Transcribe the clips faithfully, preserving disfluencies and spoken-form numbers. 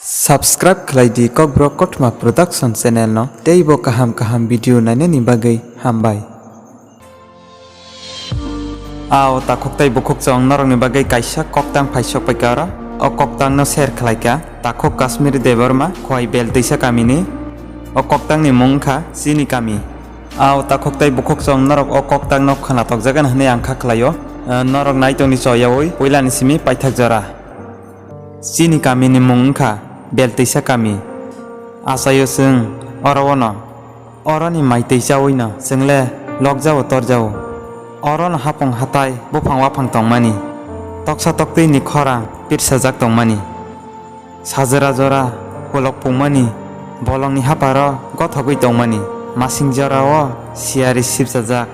Subscribe khlai di Kokborok Kothoma Production channel no, tei bo kaham kaham video nainani bagwi hambai. Ao takhuk tei bukhuk chwng norokni bagwi kaisa koktang phaisok paikha oro. O koktang no share khlaikha takhuk Kashmiri Debbarma, Khowai Beltwisa kamini. O koktang ni mung wngkha Chini Kami. Ao takhuk tei bukhuk chwng norok o koktang no khwnatok jagani hwnwi ang kha khlaio. Norok naitongni choyaui puilani simi paithak jora. Chini kamini mung wngkha Beltwisa kami. Achaio chwng oro-ono. Oroni mai twi chaui no chwng le lokjao torjao. Orono hapung hatai buphang waphang tongmani. Toksa toktwi ni khorang pirsajak tongmani. Sajora jora kolok pungmani, bolongni haparo gothogwi tongmani, masing jorao siyari sipchajak,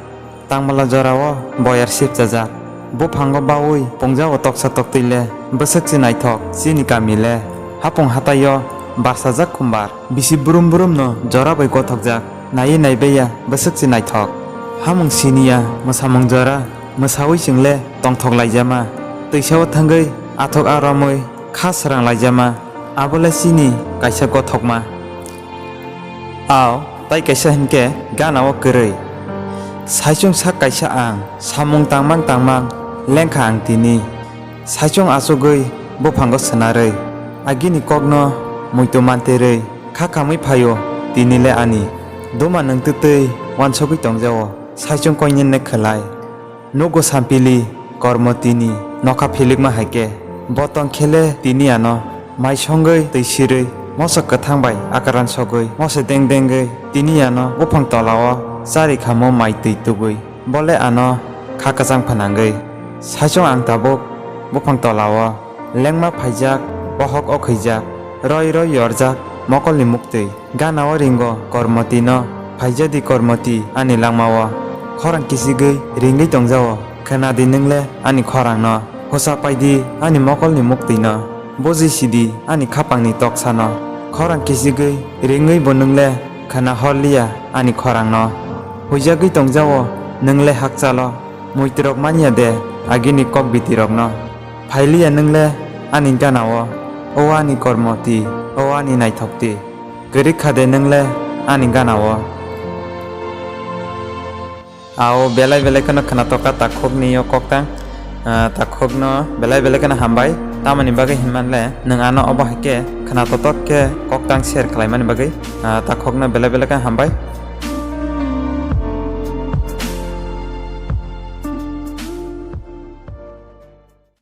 tangmala jorao boyar sipchajak. Buphango baui pungjao toksa toktwi le bwswk se naithok, chini kami le hapung hataio barsajak khumbar. Bisi brum brum no jora bai gothokjak, naiwi naibaiya bwswk se naithok. Hamung siniya mwsamung jora, mwsaui chwng le tongthok laijama, twisao thangwi athok aromwi kha srang laijama, abo le chini kaisa gothokma. Ao tai kaisa hinkhe gana o kwrwi. Saichung sak kaisa ang, samung tangmang tangmang lengkha ang tini. Saichung achugwi buphango swnarwi, agini kokno muitu manterwi kha kamwi phaio tini le ani. Duma nwng twtwi uansugwi tongjao, saichung koinene khwlai. Nugo sampili Kormotini nokha philikma hai khe, bo tong khe le tini ano mai songwi twi sirwi, moso kwthang bai akaran sogwi, moso deng dengwi tini ano buphang tola-o chari khamo mai twi tugwi, bo le ano kha kwchang phnangwi. Saichung ang tabuk buphang tola-o lengma phaijak, bohok okhwijak, roi roi yorjak mokolni muktwi. Gana o ringo Kormoti no, phaijadi Kormoti ani langma o. Khorang kichigwi ringwi tongjao, khwnadi nwng le ani khorang no. Hosa paidi ani mokolni muktwi no, buji sidi ani khapang ni toksa no. Khorang kichigwi ringwi bo nwng le khwna horliya ani khorang no. Huijagwi tongjao nwng le hakchalo, muitrok manya de agini kok biti rok no. Phailiya nwng le ani gana o, o ani Kormoti, o ani naithokti. Kwrwi kha de nwng le ani gana o? Ao belai belai kheno khwnatok kha takhukni o koktang. Ah, takhukno belai belai kheno hambai. Tamoni bagwi hinman le nwng ano obo hai khe khwnatotok khe koktang share khlaimani bagwi, ah, takhukno belai belai kheno hambai.